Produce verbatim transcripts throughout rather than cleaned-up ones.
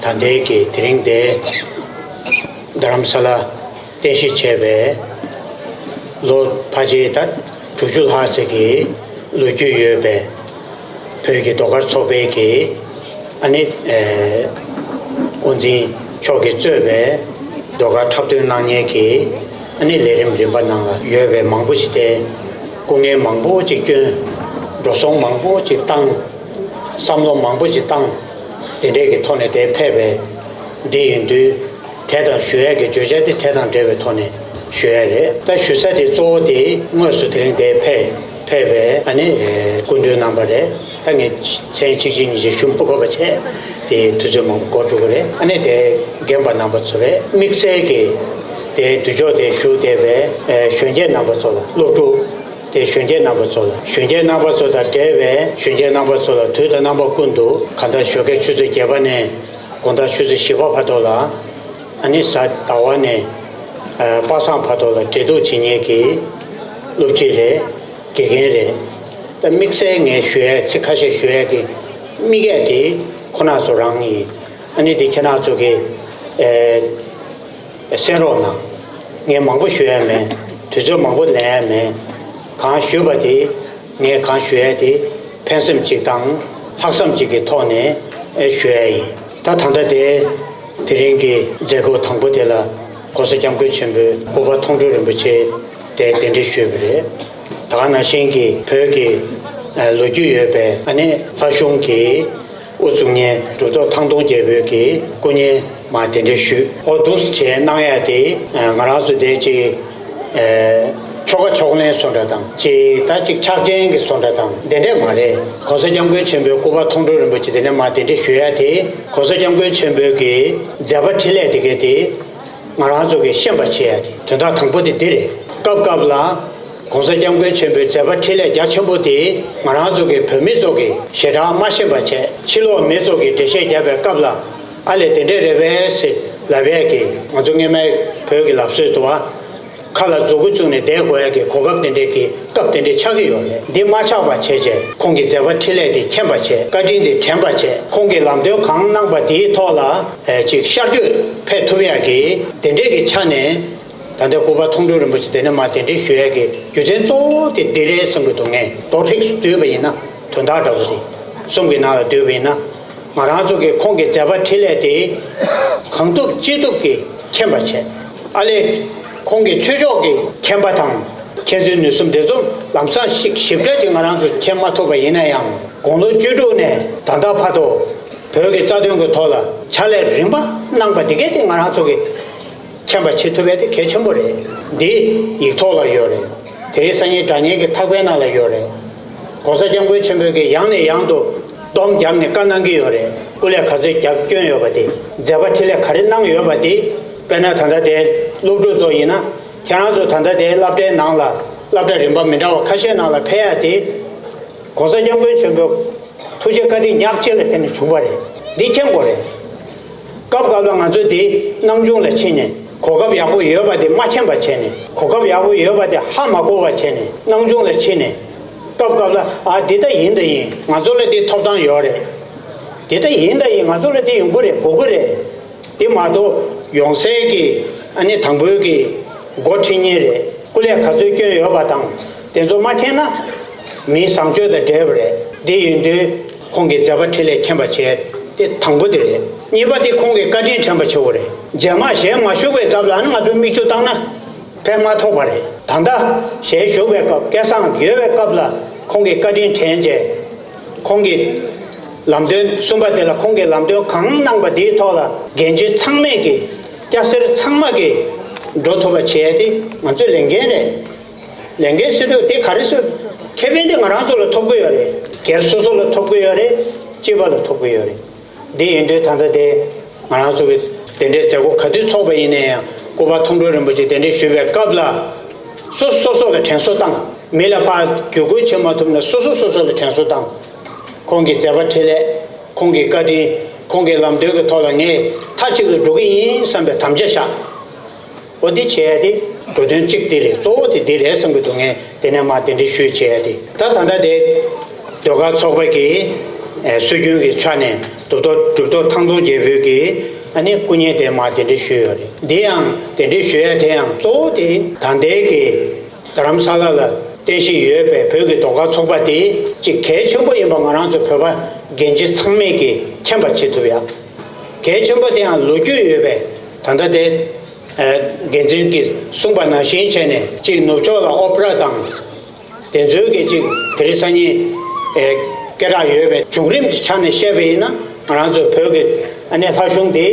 ད་ལྟའི་གི་དེ་རིང་དེ་རྡ་རམ་ས་ལ་རྟེན་གཞི་བྱས་པའི་ལོ་ཕལ་ཆེར་ད་དྲུག་ཅུ་ལྷག་ཙམ་གྱི་ལོ་རྒྱུས་ཡོད་པའི་བོད་ཀྱི་ཟློས་གར་ཚོགས་པའི་གི་ཨ་ནི་ཨེ་དབུ་འཛིན་མཆོག་གིས་གཙོས་པའི་ཟློས་གར་འཁྲབ་སྟོན་གནང་མཁན་གྱི་ཨ་ནི་ལས་རིམ་རིམ་པ་ནང་ལ་ཡོད་པའི་མང་པོ་ཞིག་དེ་སྐུ་ངལ་མང་པོ་ཅིག་བསྐྱོན། འགྲོ་སོང་མང་པོ་ཅིག་བཏང་། བསམ་བློ་མང་པོ་ཅིག་བཏང་། དེ་འདྲས་ཀྱི་ཐོག་ནས་དེ་ཕེབས་པའི་འདི་ཡིན་དུས། དེ་དང་ཞུ་ཡས་ཀྱི་བརྗོད་བྱ་དེ་དེ་དང་འབྲེལ་བའི་ཐོག་ནས་ཞུ་ཡས་རེད། ད་ཞུ་ས་དེ་གཙོ་བོ་དེ་དངོས་སུ་དེ་རིང་དེ་ཕེབས་ཕེབས་པའི་ཨ་ནི་སྐུ་མདུན་རྣམ་པ་རེད། ད་ངས་མཚན་གཅིག་གཅིག་གཉིས་གཅིག་ཞུ་མི་དགོས་པ་བྱས། དེ་དུས་ཚོད་མང་པོ་འགོར་འགྲོ་གི་རེད། ཨ་ནི་དེ་རྒན་པ་རྣམ་པ་ཚོ་རེད། དམིགས་བསལ་གྱི་དེ་དུས་ཚོད་དེ་ཞུ་བསྡད་པའི་གཞོན་སྐྱེས་རྣམ་པ་ཚོ་ལ། སློབ་ཕྲུག་དེ་གཞོན་སྐྱེས་རྣམ་པ་ཚོ་ལ། གཞོན་སྐྱེས་རྣམ་པ་ཚོ་དང་འབྲེལ་བའི་གཞོན་སྐྱེས་རྣམ་པ་ཚོ་ལ་དུས་དང་རྣམ་པ་ཀུན་ཏུ་གང་ལྟར་ཞོགས་ཀས་ཆུ་ཚོད་བརྒྱད་པ་ནས་དགོང་དག་ཆུ་ཚོད་བཞི་པ་བར་དུ་ལ། ཨ་ནི་གཟའ་ཟླ་བ་ནས་ཨ་པ་སངས་བར་དུ་ལ་འབྲེལ་གཏུག་བྱེད་མཁན་གྱི་སློབ་སྤྱི་རེད། དགེ་རྒན་རེད། ད་དམིགས་བསལ་ངས་ཞུ་ཡས་ཚིག་ཁ་ཤས་ཞུ་ཡས་ཀྱི་དམིགས་ཡས་དེ་ཁོ་ན་ཚོ་རང་ཡིན། ཨ་ནི་དེ་ཁྱེད་རང་ཚོ་གི་ཨེ་གསན་རོགས་གནང་། ངས་མང་པོ་ཞུ་ཡས་མེད། དུས་ཚོད་མང་པོ་ལེན་ཡས་མེད། གང་ཞུས་པ་དེ་ངས་གང་ཞུ་ཡས་དེ་ཕན་སེམས་གཅིག་དང་ལྷག་བསམ་གཅིག་གི་ཐོག་ནས་ཨེ་ཞུ་ཡས་ཡིན། ད་ད་ལྟ་དེ་དེ་རིང་གི་མཛད་སྒོ་དང་པོ་དེ་ལ་༸གོང་ས་༸སྐྱབས་མགོན་ཆེན་པོའི་སྐུ་པར་མཐོང་གྲོལ་རིན་པོ་ཆེ་དེ་གདན་འདྲེན་ཞུས་པ་རེད། ད་ག་ནང་བཞིན་གྱི་བོད་ཀྱི་ཨ་ལོ་རྒྱུས་ཡོད་པའི་ཨ་ནི་ལྷ་གཞུང་གི་དབུ་བཙུགས་མཁན་གྲུབ་ཐོབ་ཐང་སྟོང་རྒྱལ་པོའི་གི་སྐུ་བརྙན་མར་གདན་འདྲེན་ཞུས། ཨོ་འདུག་སེ་བྱས་གནང་ཡ་དེ་ང་རང་ཚོ་དེ་ཅིག་ཨེ་ཆོ་ག་ཕྱག་ལེན་བཟོ་འདྲ་དང་ཅིག་ད་ཅིག་ཕྱག་ཆེན་གྱི་བཟོ་འདྲ་དང་དེ་འདྲས་མ་རེད། ༸གོང་ས་༸སྐྱབས་མགོན་ཆེན་པོའི་སྐུ་པར་མཐོང་གྲོལ་རིན་པོ་ཆེ་དེ་ནས་མར་གདན་འདྲེན་ཞུ་ཡ་དེ་༸གོང་ས་༸སྐྱབས་མགོན་ཆེན་པོའི་གི་མཛད་པ་འཕྲིན་ལས་དེ་གའི་དེ་ང་རང་ཚོ་གི་ཤེས་པ་བྱེད་ཡ་དེ་དོན་དག་དང་པོ་དེ་འདི་རེད། སྐབས་སྐབས་ལ་༸གོང་ས་༸སྐྱབས་མགོན་ཆེན་པོའི་མཛད་པ་འཕྲིན་ལས་རྒྱ་ཆེན་པོ་དེ་ང་རང་ཚོ་གི་བོད་མི་ཚོ་གི་ཞེ་དྲག་མ་ཤེས་པ་བྱས། ཕྱི་ལོགས་མི་ཚོ་གི་འགྲེལ་བཤད་རྒྱབ་པའི་སྐབས་ལ་ཨ་ལས་དེ་འདྲས་རེད་པས་ཟེར་ལབ་ཡས་ཀྱི་ང་ཚོ་སྔོན་མའི་བོད་ཀྱི་ལབ་སྲོལ་འདུག་བ། ཁ་ལ་མཛུ་གུ་བཙུགས་ནས་བསྡད་དགོས་ཡ་གི་གོ་སྐབས་དེ་འདྲས་ཀྱི་སྐབས་དེ་འདྲས་ཆགས་ཀྱི་ཡོད་རེད། འདི་མ་ཆགས་པ་བྱས་བྱས་ཁོང་གི་མཛད་པ་འཕྲིན་ལས་དེ་མཁྱེན་པ་བྱས། བཀའ་དྲིན་དེ་དྲན་པ་བྱས། ཁོང་གི་ལམ་སྟོན་གང་གནང་པ་དེའི་ཐོག་ལ་ཨེ་ཅིག་ཤར་བསྐྱོད་ཕེབས་ཐུབ་ཡ་གི་དེ་འདྲས་ཀྱི་ཆ་ནས་ད་ལྟའི་སྐུ་པར་མཐོང་གྲོལ་རིན་པོ་ཆེ་དེ་ནས་མར་གདན་འདྲེན་ཞུ་ཡ་གི་རྒྱུ་མཚན་གཙོ་བོ་དེ་འདི་རེད་བསམ་གྱི་འདུག་ངས་མདོར་ཧྲིག་ཏུ་བསྡུས་པ་ཡིན་ན། དོན་དག་འདྲ་པོ་དེ་གསུམ་གྱི་ནང་ལ་བསྡུས་པ་ཡིན་ན། ང་རང་ཚོ་གིས་ཁོང་གི་མཛད་པ་འཕྲིན་ལས་དེ་གང་ཐུབ་ཅི་ཐུབ་ཀྱིས་མཁྱེན་པ་བྱས། ཨ་ལས་ཁོང་གི་ཆོས་ཕྱོགས་ཀྱི་མཁྱེན་པ་དང་མཁྱེན་བརྩེ་ནུས་གསུམ་དེ་ཚོ་ལམ་སང་ཞིག་ཞིབ་ཕྲ་ཅིག་ང་རང་ཚོ་མཁྱེན་མ་ཐུབ་པ་ཡིན་ན་ཡང་། དགུང་ལོ་བཅུ་དྲུག་ནས་ད་ལྟ་བར་དུ་བོད་ཀྱི་རྩ་དོན་གྱི་ཐོག་ལ་ཕྱག་ལས་རིམ་པ་གནང་པ་དེ་གས་དེ་ང་རང་ཚོ་གིས་མཁྱེན་པ་བྱེད་ཐུབ་པ་དེ་གལ་ཆེན་པོ་རེད། འདི་ཡིག་ཐོག་ལ་ཡོད་རེད། དེ་རིང་སང་ཉིན་སྒྲ་སྙན་གྱི་ཐག་པའི་ནང་ལ་ཡོད་རེད། ༸གོང་ས་༸སྐྱབས་མགོན་ཆེན་པོས་ཀྱི་ཡང་ནས་ཡང་དུ་སྡོམ་བརྒྱབ་ནས་བཀའ་གནང་གི་ཡོད་རེད། སྐུ་ལས་ག་ཚོད་བརྒྱབ་བསྐྱོན་ཡོད་པ་དེ། མཛད་པ་འཕྲིན་ལས་ག་རེ་གནང་ཡོད་པ་དེ། དཔེར་ན་ད་ལྟ་དེ་སློབ་ཕྲུག་ཚོ་ཡིན་ན། ཁྱེད་རང་ཚོ་ད་ལྟ་དེ་སློབ་གྲྭའི་ནང་ལ་སློབ་གྲྭ་རིམ་པ་མི་འདྲ་བ་ཁ་ཤས་ནང་ལ་ཕེབས་ཡ་དེ། ༸གོང་ས་༸སྐྱབས་མགོན་ཆེན་པོའི་ཐུགས་རྗེ་བཀའ་དྲིན་ཉག་གཅིག་ལ་བརྟེན་ནས་བྱུང་བ་རེད། འདི་མཁྱེན་དགོས་རེད། སྐབས་སྐབས་ལ་ང་ཚོ་འདི་སྣང་ཆུང་ལ་ཕྱིན་ནས་གོ་སྐབས་ཡག་པོ་ཡོད་པ་དེ་མ་མཁྱེན་པ་བྱས་ནས། གོ་སྐབས་ཡག་པོ་ཡོད་པ་དེ་ཧ་མ་གོ་བ་བྱས་ནས་སྣང་ཆུང་ལ་ཕྱིན་ནས། སྐབས་སྐབས་ལ་ཨ་འདི་ལྟ་ཡིན་ད་ཡིན། ང་ཚོ་ལ་འདི་ཐོབ་ཐང་ཡོད་རེད། འདི་ལྟ་ཡིན་ད་ཡིན། ང་ཚོ་ལ་འདི་ཡོང་གི་རེད། དགོས་ཀྱི་རེད། དེ་མ་གཏོགས་ཡོང་སའི་གི་ཨ་ནི་དང་པོའི་གི་འགོ་ཁྲིད་མཁན་རེད། སྐུ་ལས་ག་ཚོད་བསྐྱོན་ཡོད་པ་དང་དེ་ཚོ་མ་མཁྱེན་ན་མིའི་བཟང་སྤྱོད་དང་འབྲེལ་བ་རེད། དེ་ཡིན་དུས་ཁོང་གི་མཛད་པ་འཕྲིན་ལས་མཁྱེན་པ་བྱས་དེ་དང་པོ་དེ་རེད། གཉིས་པ་དེ་ཁོང་གི་བཀའ་དྲིན་དྲན་པ་བྱེད་དགོས་རེད། རྗེས་མ་ཞལ་མ་བཞུགས་པའི་ཚབ་ལ་ཨ་ནི་ང་ཚོས་མིག་ཆུ་བཏང་ན། ཕན་མ་ཐོགས་པ་རེད། ད་ལྟ་ཞལ་བཞུགས་པའི་སྐབས་སྐལ་བཟང་ཡོད་པའི་སྐབས་ལ་ཁོང་གི་བཀའ་དྲིན་དྲན་བྱས། ཁོང་གི་ལམ་སྟོན་གསུམ་པ་དེ་ལ་ཁོང་གི་ལམ་སྟོན་གང་གནང་པ་དེའི་ཐོག་ལ་འགན་བཞེས་ཚང་མས་ཀྱི་སྐྱ་སེར་ཚང་མ་གིས་འགྲོ་ཐུབ་པ་བྱས་ཏེ་ང་ཚོའི་ལས་འགན་རེད། ལས་འགན་ཟེར་དུས་དེ་ག་རེ་ཟེར། ཁེ་ཕན་དེ་ང་རང་ཚོ་ལ་ཐོབ་ཀྱི་ཡོད་རེད། སྒེར་སོ་སོ་ལ་ཐོབ་ཀྱི་ཡོད་རེད། སྤྱི་པ་ལ་ཐོབ་ཀྱི་ཡོད་རེད། འདི་ཡིན་དུས་ད་ལྟ་དེ་ང་རང་ཚོ་གི་དེ་འདྲའི་མཛད་སྒོ་ག་དུས་ཚོགས་པ་ཡིན་ན་ཡང་སྐུ་པར་མཐོང་གྲོལ་རིན་པོ་ཆེ་གདན་འདྲེན་ཞུ་བའི་སྐབས་ལ་སོ་སོ་སོ་ལ་དྲན་གསོ་བཏང་། མི་ལ་ཕར་བརྒྱུད་སྐུར་བྱེད་མ་ཐུབ་ན་སོ་སོ་སོ་སོ་ལ་དྲན་གསོ་བཏང་། ཁོང་གི་མཛད་པ་འཕྲིན་ལས། ཁོང་གི་བཀའ་དྲིན། ཁོང་གི་ལམ་སྟོན་གྱི་ཐོག་ལ་ངས་མཐའ་གཅིག་ཏུ་འགྲོ་གི་ཡིན་བསམ་པའི་དམ་བཅའ་བཞག། འོ་འདི་བྱས་ཏེ་དགོས་དོན་གཅིག་འདི་རེད། གཙོ་བོ་དེ་འདི་རེད་བསམ་གྱི་འདུག་ངས་དེ་ནས་མར་གདན་འདྲེན་ཞུས་བྱས་ཏེ་ད་ད་ལྟ་དེ་ཟློས་གར་ཚོགས་པ་གིས་ ཨེ་སྲོལ་རྒྱུན་གྱི་ཆ་ནས་གྲུབ་ཐོབ་གྲུབ་ཐོབ་ཐང་སྟོང་རྒྱལ་པོའི་གི་ཨ་ནི་སྐུ་བརྙན་དེ་མར་གདན་འདྲེན་ཞུས་ཡོད་རེད། འདི་ཡང་གདན་འདྲེན་ཞུ་ཡ་དེ་ཡང་གཙོ་བོ་དེ་ད་ལྟའི་གི་རྡ་རམ་ས་ལ་ལ་རྟེན་གཞི་ཡོད་པའི་བོད་ཀྱི་ཟློས་གར་ཚོགས་པ་དེ་གཅིག་གལ་ཆེན་པོ་ཡིན་པ་ང་རང་ཚོ་བོད་པ་རྒན་བྱིས་ཚང་མས་ཀྱིས་མཁྱེན་པ་བྱེད་ཐུབ་ཡ། གལ་ཆེན་པོ་དེ་ཡང་ལོ་རྒྱུས་ཡོད་པའི་ད་ལྟ་དེ་འགན་འཛིན་གྱིས་གསུངས་པ་ནང་བཞིན་བྱས་ནས་གཅིག་ནུབ་ཕྱོགས་ལ་ཨོ་པེ་ར་དང་། དེ་ཚོའི་གི་གཅིག་དེ་རིང་སང་ཉིན་ཨེ་སྐད་གྲགས་ཡོད་པའི་བྱུང་རིམ་གྱི་ཆ་ནས་བཤད་པ་ཡིན་ན། ང་རང་ཚོ་བོད་ཀྱི་ཨ་ནེ་ལྷ་གཞུང་དེ་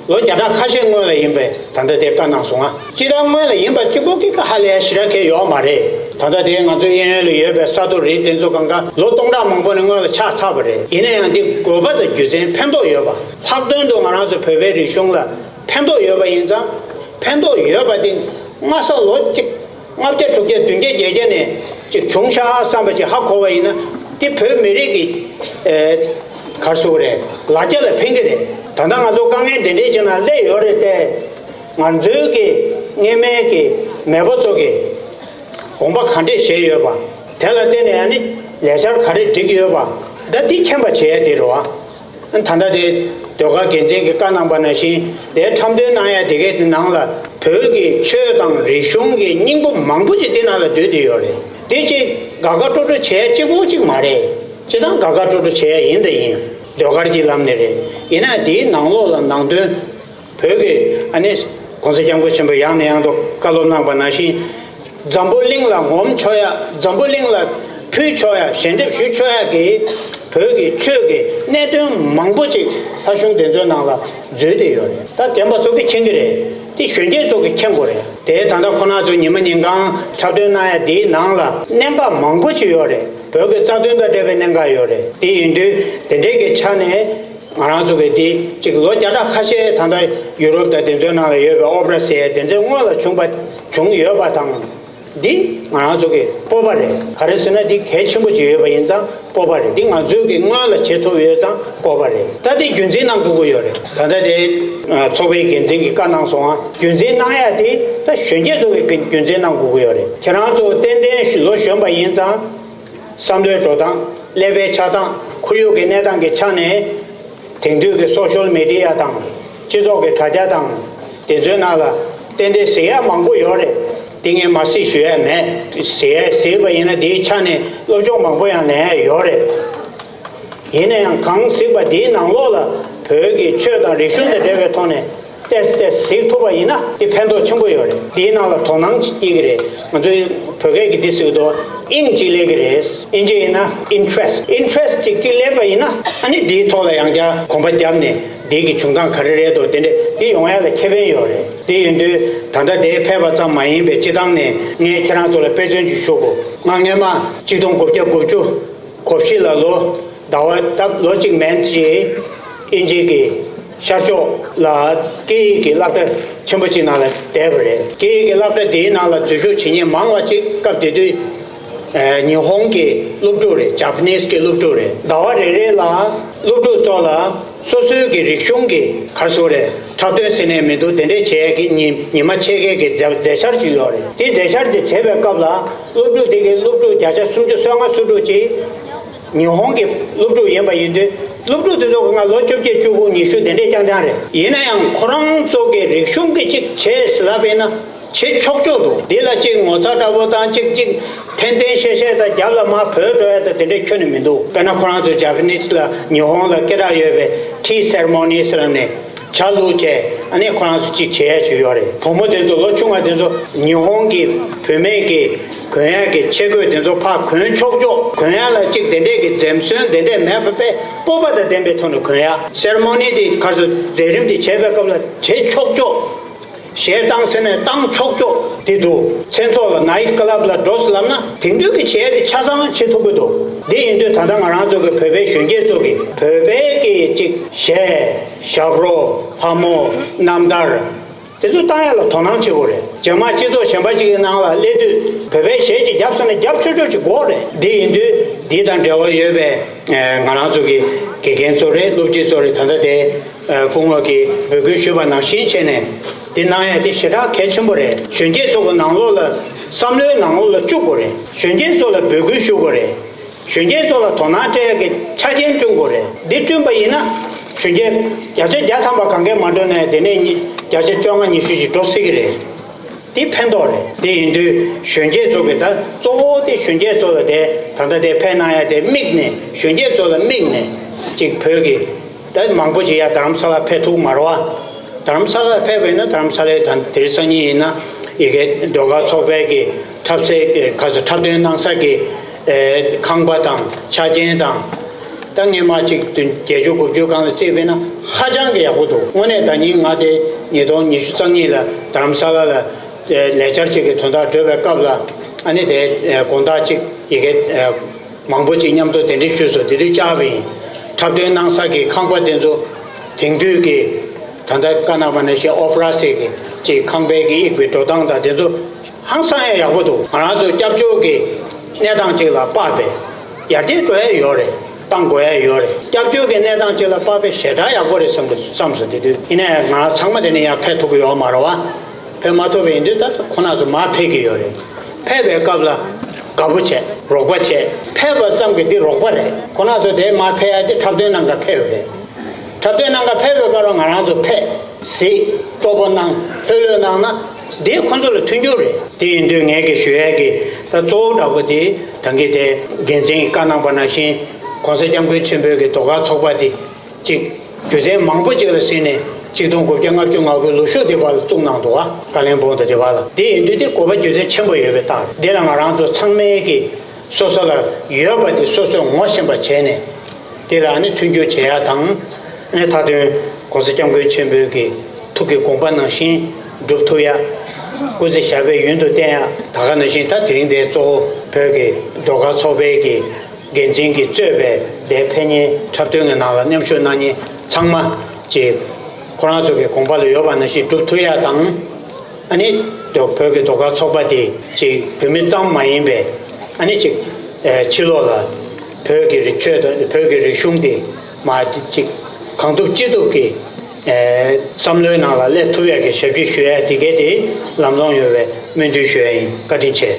ལོ་བརྒྱ་ཕྲག་ཁ་ཤས་སྔོན་ལ་ཡིན་པའི་ད་ལྟ་དེ་བཀའ་གནང་སོང་ང་། སྤྱིར་བཏང་སྔོན་ལ་ཡིན་པ་གཅིག་པོ་གི་ཀ་ཧ་ལས་ཞེ་དྲག་གི་ཡོད་མ་རེད། ད་ལྟ་དེ་ང་ཚོའི་གཡས་གཡོན་ལ་ཡོད་པའི་ས་རྡོ་རི་དེ་ཚོ་གང་ག་ལོ་སྟོང་ཕྲག་མང་པོ་ནས་སྔོན་ལ་ཆགས་ཚར་བ་རེད། ཡིན་ན་ཡང་འདི་དགོས་པ་དང་རྒྱུ་མཚན་ཕན་ཐོགས་ཡོད་པ། ལྷག་དོན་དུ་ང་རང་ཚོ་བོད་པའི་རིག་གཞུང་ལ་ཕན་ཐོགས་ཡོད་པ་ཡིན་ཙང་། ཕན་ཐོགས་ཡོད་པ་དེ་སྔ་ས་ལོ་གཅིག་ལྔ་བརྒྱ་དྲུག་བརྒྱ་བདུན་བརྒྱ་བརྒྱད་བརྒྱ་ནས་ཅིག་བྱུང་ཤག་བསམ་པ་ཅིག་ཧ་གོ་བ་ཡིན་ན། དེ་བོད་མི་རིགས་ཀྱི་ཨེ་ག་རེ་ཟེར་དགོས་རེད། ལ་རྒྱ་ལ་ཕན་གྱི་རེད། ད་ལྟ་ང་ཚོ་དཀའ་ངལ་འདི་འདྲས་ཅིག་ནང་སླེབས་ཡོད་རེད་དེ། ང་ཚོའི་གི་སྔོན་མའི་གི་མེས་པོ་ཚོ་གི་དགོངས་པ་ག་འདྲས་བཞེས་ཡོད་པ། དེ་ལ་བརྟེན་ནས་ཨ་ནི་ལས་འཆར་ག་རེ་སྒྲིག་གི་ཡོད་པ། ད་འདི་མཁྱེན་པ་བྱེད་ཡ་དེ་རེད་བ། ད་ལྟ་དེ་ཟློས་གར་འགན་འཛིན་གྱིས་བཀའ་གནང་པ་ནང་བཞིན། དེའི་འཁྲབ་སྟོན་གནང་ཡ་དེ་གའི་ནང་ལ་བོད་ཀྱི་ཆོས་དང་རིག་གཞུང་གི་སྙིང་པོ་མང་པོ་ཅིག་དེ་ནང་ལ་འདུས་བསྡད་ཡོད་རེད། དེ་ཅིག་དགའ་དགའ་སྤྲོ་སྤྲོ་བྱེད་ཡ་གཅིག་པོ་ཅིག་མ་རེད། སྤྱིར་བཏང་དགའ་དགའ་སྤྲོ་སྤྲོ་བྱེད་ཡ་ཡིན་དང་ཡིན། ཟློས་གར་གྱི་ལམ་ནས་རེད། ཡིན་ན་དེའི་ནང་ལོགས་ལ་ནང་དོན། བོད་ཀྱི་ཨ་ནི་གོང་ས་སྐྱབས་མགོན་ཆེན་པོས་ཡང་ནས་ཡང་དུ་བཀའ་སློབ་གནང་པ་ནང་བཞིན། འཛམ་བུ་གླིང་ལ་ངོམ་ཆོག་ཡ། འཛམ་བུ་གླིང་ལ་ཕུལ་ཆོག་ཡ། ཞལ་འདེབས་ཞུ་ཆོག་ཡ་གི་བོད་ཀྱི་ཆོས་ཀྱི་གནད་དོན་མང་པོ་ཅིག་ལྷ་གཞུང་དེ་ཚོའི་ནང་ལ་འཛུལ་བསྡད་ཡོད་རེད། ད་རྒན་པ་ཚོ་གིས་མཁྱེན་གྱི་རེད། དེ་གཞོན་སྐྱེས་ཚོ་གིས་མཁྱེན་དགོས་རེད། དེ་ད་ལྟ་ཁོ་རང་ཚོ་ཉི་མ་ཉིན་གང་འཁྲབ་སྟོན་གནང་ཡ་དེའི་ནང་ལ་གནད་འགག་མང་པོ་ཅིག་ཡོད་རེད། བོད་ཀྱི་རྩ་དོན་དང་འབྲེལ་བའི་གནད་འགག་ཡོད་རེད། དེ་ཡིན་དུས་དེ་འདྲའི་གི་ཆ་ནས། ང་རང་ཚོ་གི་འདི་གཅིག་ལོ་བརྒྱ་ཕྲག་ཁ་ཤས་ད་ལྟ་ཡུ་རོབ་དང་དེ་ཚོའི་ནང་ལ་ཡོད་པའི་ཨོ་པེ་ར་ཟེར་ཡ་དེ་ཚོའི་སྔོན་ལ་བྱུང་པ་བྱུང་ཡོད་པ་དང་། འདི་ང་རང་ཚོ་གི་སྤོབས་པ་རེད། ག་རེ་ཟེར་ན་འདི་གལ་ཆེན་པོ་ཅིག་ཡོད་པ་ཡིན་ཙང་སྤོབས་པ་རེད། འདི་ང་ཚོས་གི་སྔོན་ལ་བྱེད་ཐུབ་ཡོད་ཙང་སྤོབས་པ་རེད། ད་འདི་རྒྱུན་འཛིན་གནང་དགོས་ཀྱི་ཡོད་རེད། ད་ལྟ་དེ་ཚོགས་པའི་འགན་འཛིན་གྱིས་བཀའ་གནང་སོང་ང་། རྒྱུན་འཛིན་གནང་ཡ་དེ་ད་གཞོན་སྐྱེས་ཚོ་གི་རྒྱུན་འཛིན་གནང་དགོས་ཀྱི་ཡོད་རེད། ཁྱེད་རང་ཚོ་ཏན་ཏན་ལོ་གཞོན་པ་ཡིན་ཙང་། བསམ་བློའི་འགྲོ་སྟངས། ཀླད་པའི་ཆགས་སྟངས། ཁོར་ཡུག་གི་གནས་སྟངས་ཀྱི་ཆ་ནས། དེང་དུས་ཀྱི་སོ་ཤལ་མི་ཌི་ཡ་དང་། སྤྱི་ཚོགས་ཀྱི་དྲ་རྒྱ་དང་། དེ་ཚོའི་ནང་ལ་ཏན་ཏན་གཟིགས་ཡ་མང་པོ་ཡོད་རེད། དེ་ངས་མ་གཟིགས་ཞུ་ཡ་མེད། གཟིགས་ཡ་གཟིགས་པ་ཡིན་ན་དེའི་ཆ་ནས་སློབ་སྦྱོང་མང་པོ་ཡང་ལེན་ཡ་ཡོད་རེད། ཡིན་ན་ཡང་གང་གཟིགས་པ་དེའི་ནང་ལོགས་ལ་བོད་ཀྱི་ཆོས་དང་རིག་གཞུང་དང་འབྲེལ་བའི་ཐོག་ནས། ཏེས་ཏེས་གཟིགས་ཐུབ་པ་ཡིན་ན་དེ་ཕན་ཐོགས་ཆེན་པོ་ཡོད་རེད། དེའི་ནང་ལ་དོ་སྣང་ཅིག་སྐྱེ་གི་རེད། ང་ཚོའི་བོད་སྐད་ཀྱི་འདི་ཟེར་དུས་དབྱིངས་གཅིག་སླེབས་ཀྱི་རེད། དབྱིན་ཇི་ཡིན་ན་interest, interest ཅིག་ཅིག་སླེབས་པ་ཡིན་ན། ཨ་ནི་དེའི་ཐོག་ལ་ཡང་བསྐྱར་གོམ་པ་བརྒྱབ་ནས་དེ་གི་བྱུང་སྟངས་ག་རེ་རེད་འདུག་དེ་འདྲས་དེ་ཡོང་ཡ་ལ་ཁེ་ཕན་ཡོད་རེད། དེ་ཡིན་དུས་ད་ལྟ་དེ་ཕེབས་པ་ཙམ་མ་ཡིན་པའི་སྤྱི་བཏང་ནས་ངས་ཁྱེད་རང་ཚོ་ལ་དཔེ་མཚོན་ཅིག་ཞུ་དགོས། ང་སྔོན་མ་གཅིག་སྟོང་དགུ་བརྒྱ་དགུ་བཅུ། གོ་བཞི་ལ་ལོ་ཟླ་བ་སྟབས་ལོ་གཅིག་མན་ཙམ་ཞིག་དབྱིན་ཇི་གི་ཤར་ཕྱོགས་ལ་སྐད་ཡིག་གི་སློབ་གྲྭ་ཆེན་པོ་གཅིག་ནང་ལ་བསྡད་པ་རེད། སྐད་ཡིག་གི་སློབ་གྲྭ་དེའི་ནང་ལ་འཛུལ་ཞུགས་བྱེད་མཁན་མང་བ་གཅིག་སྐབས་དེ་དུས་ཨ་ཉི་ཧོང་གི་སློབ་ཕྲུག་རེད། ཇ་པ་ནིས་ཀྱི་སློབ་ཕྲུག་རེད། ཟླ་བ་རེ་རེ་ལ་སློབ་ཕྲུག་ཚོ་ལ་སོ་སོའི་གི་རིག་གཞུང་གི་ག་རེ་ཟེར་དགོས་རེད། འཁྲབ་སྟོན་ཟེར་ནས་མི་འདུག་དེ་འདྲས་བྱས་ཀྱི་ཉི་ཉི་མ་ཕྱེད་ཀའི་གི་མཛད་མཛད་འཆར་ཅིག་ཡོད་རེད། དེ་མཛད་འཆར་དེ་བྱེད་པའི་སྐབས་ལ་སློབ་ཕྲུག་དེ་གའི་སློབ་ཕྲུག་བརྒྱ་ཆ་སུམ་ཅུ་སོ་ལྔ་སོ་དྲུག་ཅིག་ཉི་ཧོང་གི་སློབ་ཕྲུག་ཡིན་པ་ཡིན་དུས། སློབ་ཕྲུག་དེ་ཚོ་གི་ང་ལོ་བཅོ་བརྒྱད་བཅུ་དགུ་ཉི་ཤུ་དེ་འདྲས་རྐྱང་རྐྱང་རེད། ཡིན་ན་ཡང་ཁོ་རང་ཚོ་གི་རིག་གཞུང་གི་ཅིག་བྱེད་ཟེར་ལབ་པ་ཡིན་ན་བྱེད་ཆོག་ཆོག་འདུག་འདི་ལ་ཅིག་ངོ་ཚ་འདྲ་པོ་དང་ཅིག་ཅིག་འཐེན་འཐེན་བཤད་བཤད་དང་རྒྱབ་ལ་མར་བུད་འགྲོ་ཡ་དང་དེ་འདྲས་ཁྱོན་ནས་མི་འདུག་དཔེར་ན་ཁོ་རང་ཚོ་ཇ་པ་ནིས་ལ་ཉི་ཧོང་ལ་སྐད་གྲགས་ཡོད་པའི་tea ceremony ཟེར་ནས། ཇ་བླུགས་བྱས་ཨ་ནི་ཁོ་རང་ཚོ་གཅིག་བྱེད་ཡ་ཅིག་ཡོད་རེད། བུ་མོ་དེ་ཚོ་ལོ་ཆུང་བ་དེ་ཚོ་ཉི་ཧོང་གི་བུད་མེད་ཀྱི་གོན་ཡ་གི་ཆས་གོས་དེ་ཚོ་ཕར་གོན་ཆོག་ཆོག་གོན་ཡ་ལ་གཅིག་དེ་འདྲས་ཀྱི་འཛེམ་ཟོན་དེ་འདྲས་མེད་པ་དཔེ་སྤོབས་པ་དང་ལྡན་པའི་ཐོག་ནས་གོན་ཡ། སེ་རེ་མོ་ནི་དེ་ག་ཚོད་མཛད་རིམ་དེ་བྱེད་པའི་སྐབས་ལ་བྱེད་ཆོག་ཆོག་གཞས་བཏང་ཟེར་ནས་བཏང་ཆོག་ཆོག་དེ་འདུག་མཚན་ཚོགས་ལ་ནའིཊ་ཀ་ལབ་ལ་འགྲོ་ཟེར་ལབ་ན་དེང་དུས་ཀྱི་བྱས་དེ་ཆ་ཚང་བྱེད་ཐུབ་ཀྱི་འདུག་འདི་ཡིན་དུས་ད་ལྟ་ང་རང་ཚོ་གི་བོད་པའི་གཞོན་སྐྱེས་ཚོ་གི་བོད་པའི་གི་ཅིག་གཞས། ཞབས་བྲོ། ལྷ་མོ། རྣམ་ཐར། དེ་ཚོ་བཏང་ཡ་ལ་དོ་སྣང་བྱེད་དགོས་རེད། རྗེས་མ་སྤྱི་ཚོགས་གཞན་པ་ཅིག་གི་ནང་ལ་སླེབས་དུས་བོད་པའི་གཞས་ཅིག་རྒྱབ་ཟེར་ན་རྒྱབ་ཆོག་ཆོག་ཅིག་དགོས་རེད། འདི་ཡིན་དུས་འདི་དང་འབྲེལ་བ་ཡོད་པའི་ང་རང་ཚོ་གི་དགེ་རྒན་ཚོ་རེད། སློབ་སྤྱི་ཚོ་རེད། ད་ལྟ་དེ་སྐུ་ངོ་གིས་འབོད་སྐུལ་ཞུས་པ་ནང་བཞིན་བྱས་ནས་འདི་གནང་ཡ་དེ་ཞེ་དྲག་གལ་ཆེན་པོ་རེད། གཞོན་སྐྱེས་ཚོ་གི་ནང་ལོགས་ལ་བསམ་བློའི་ནང་ལོགས་ལ་བཅུག་དགོས་རེད། གཞོན་སྐྱེས་ཚོ་ལ་འབོད་སྐུལ་ཞུ་དགོས་རེད། གཞོན་སྐྱེས་ཚོ་ལ་དོ་སྣང་སྤྲད་ཡག་གི་ཆ་རྐྱེན་བསྐྲུན་དགོས་རེད། འདི་བསྐྲུན་པ་ཡིན་ན་གཞོན་སྐྱེས་བརྒྱ་ཆ་བརྒྱ་ཐམ་པ་གང་གས་མ་འགྲོ་ནའི་དེ་ནས་བརྒྱ་ཆ་བཅོ་ལྔ་ཉི་ཤུ་ཞིག་འགྲོ་སྲིད་ཀྱི་རེད། འདི་ཕན་ཐོགས་རེད། དེ་ཡིན་དུས་གཞོན་སྐྱེས་ཚོ་གི་ད་གཙོ་བོ་དེ་གཞོན་སྐྱེས་ཚོ་ལ་དེ་ད་ལྟ་དེ་ཕན་གནང་ཡ་དེ་དམིགས་ནས་གཞོན་སྐྱེས་ཚོ་ལ་དམིགས་ནས་ཅིག་བོད་ཀྱི་ད་མང་པོ་ཅིག་ཡ་རྡ་རམ་ས་ལ་ཕེབས་ཐུབ་མ་རེད་བ། རྡ་རམ་ས་ལ་ཕེབས་པ་ཡིན་ན་རྡ་རམ་ས་ལའི་ད་དེ་རིང་སང་ཉིན་ཡིན་ན་ཡ་གི་ཟློས་གར་ཚོགས་པའི་གི་འཁྲབ་སའི་ག་ས་འཁྲབ་སྟོན་གནང་ས་གི་ཁང་པ་དང་ཆ་རྐྱེན་དང་། ད་སྔས་མ་གཅིག་བདུན་བརྒྱད་ཅུ་དགུ་བཅུ་སྒང་ལ་བརྩིས་པས་ན་ཧ་ཅང་གི་ཡག་པོ་འདུག། དངོས་གནས་ད་ཉིན་ང་དེ་ཉིས་སྟོང་ཉི་ཤུ་རྩ་གཉིས་ལ་རྡ་རམ་ས་ལ་ལ་ལས་འཆར་གཅིག་གི་དོན་དག་བགྲོད་པའི་སྐབས་ལ་ཨ་ནི་དེ་དགོང་དག་གཅིག་ཡ་གི་མང་པོ་ཅིག་མཉམ་དུ་གདན་འདྲེན་ཞུས་སོང་། དེ་དུས་བཅར་བ་ཡིན། འཁྲབ་སྟོན་གནང་ས་གི་ཁང་པ་དེ་ཚོ་དེང་དུས་ཀྱི་ད་ལྟ་བཀའ་གནང་བ་ནང་བཞིན་ཨོ་པ་ར་ཟེར་གི་ཅིག་ཁང་པའི་གི་དབྱིག་པའི་འགྲོ་སྟངས་དང་དེ་ཚོ་ཧང་སང་ཡ་ཡག་པོ་འདུག། ང་རང་ཚོ་སྐྱབས་བཅོལ་གྱི་གནས་སྟངས་གཅིག་ལ་དཔག་པའི་ཡར་རྒྱས་འགྲོ་ཡ་ཡོད་རེད། བཏང་དགོས་ཡ་ཡོད་རེད། སྐྱབས་བཅོལ་གྱི་གནས་སྟངས་གཅིག་ལ་དཔག་པའི་ཞེ་དྲག་ཡག་པོ་རེད་བསམ་གི་བསམ་སོང་། དེ་དུས་ཡིན་ནའི་ང་རང་ཚང་མ་དེ་ནས་ཡར་ཕེབས་ཐུབ་ཀྱི་ཡོད་མ་རེད་བ། ཕེབས་མ་ཐུབ་པ་ཡིན་དུས་ད་ལྟ་ཁོ་རང་ཚོ་མར་ཕེབས་ཀྱི་ཡོད་རེད། ཕེབས་པའི་སྐབས་ལ་དགའ་པོ་བྱས་རོགས་པ་བྱས་ཕེབས་པ་ཙམ་གྱིས་འདི་རོགས་པ་རེད། ཁོ་རང་ཚོ་དེ་མར་ཕེབས་ཡ་དེ་འཁྲབ་སྟོན་གནང་ག་ཕེབས་རེད། འཁྲབ་སྟོན་གནང་ག་ཕེབས་པའི་སྐབས་ལ་ང་རང་ཚོ་ཕེབས་གཟིགས་སྤྲོ་པོ་གནང་ལྷོད་ལྷོད་གནང་ན་འདི་ཁོ་ཚོ་ལ་མཐུན་འགྱུར་རེད། དེ་ཡིན་དུས་ངས་ཀྱི་ཞུ་ཡས་ཀྱི་ད་གཙོ་བོ་འདྲ་པོ་དེ་ད་གིན་དེ་འགན་འཛིན་གྱིས་བཀའ་གནང་པ་ནང་བཞིན་༸གོང་ས་༸སྐྱབས་མགོན་ཆེན་པོའི་གི་ཟློས་གར་ཚོགས་པ་དེ་གཅིག་སྒྱུ་རྩལ་མང་པོ་ཅིག་ལ་གཟིགས་ནས་གཅིག་སྟོང་དགུ་བརྒྱ་ལྔ་བཅུ་ང་དགུའི་ལོ་ཤུགས་དེ་བར་ལ་བཙུགས་གནང་འདུག་བ། ཀ་ལོན་སྦུག་དང་དེ་བར་ལ་དེ་ཡིན་དུས་དེ་དགོས་པ་སྒྱུ་རྩལ་ཆེན་པོ་ཡོད་པའི་རྟགས་རེད། འདི་ལ་ང་རང་ཚོ་ཚང་མས་ཀྱི་སོ་སོ་ལ་ཡོད་པ་དེ་སོ་སོས་ངོ་ཤེས་པ་བྱས་ནས་དེ་ལ་ནི་མཐུན་འགྱུར་བྱེད་ཡ་དང་། ནི་མཐའ་དོན་༸གོང་ས་༸སྐྱབས་མགོན་ཆེན་པོའི་གི་ཐུགས་ཀྱི་དགོངས་པ་ནང་བཞིན་སྒྲུབ་ཐུབ་ཡ། སྐུ་ཚེ་ཞབས་པད་ཡུན་དུ་བརྟན་ཡ། ད་ག་ནང་བཞིན་ད་དེ་རིང་འདིར་གཙོ་བོ་བོད་ཀྱི་ཟློས་གར་ཚོགས་པའི་གི་འགན་འཛིན་གྱིས་གཙོས་པའི་འདིར་ཕེབས་མཁན་འཁྲབ་སྟོན་གྱི་ནང་ལ་མཉམ་ཞུགས་གནང་མཁན་ཚང་མ་གཅིག་ཁོ་རང་ཚོ་གི་དགོངས་པ་ལ་ཡོད་པ་ནང་བཞིན་སྒྲུབ་ཐུབ་ཡ་དང་། ཨ་ནི་བོད་ཀྱི་ཟློས་གར་ཚོགས་པ་དེ་གཅིག་བོད་མི་ཙམ་མ་ཡིན་པའི་ཨ་ནི་གཅིག་ཕྱི་ལོགས་ལ་བོད་ཀྱི་རིག་ཆོས་དང་བོད་ཀྱི་རིག་གཞུང་དེ་མ་གཅིག་གང་ཐུབ་ཅི་ཐུབ་ཀྱིས་བསམ་བློའི་ནང་ལ་སླེབས་ཐུབ་ཡག་གི་ཞབས་ཕྱི་ཞུ་ཡ་དེ་གས་དེ་ལམ་ལྷོང་ཡོང་བའི་སྨོན་འདུན་ཞུ་ཡ་ཡིན། བཀའ་དྲིན་ཆེ།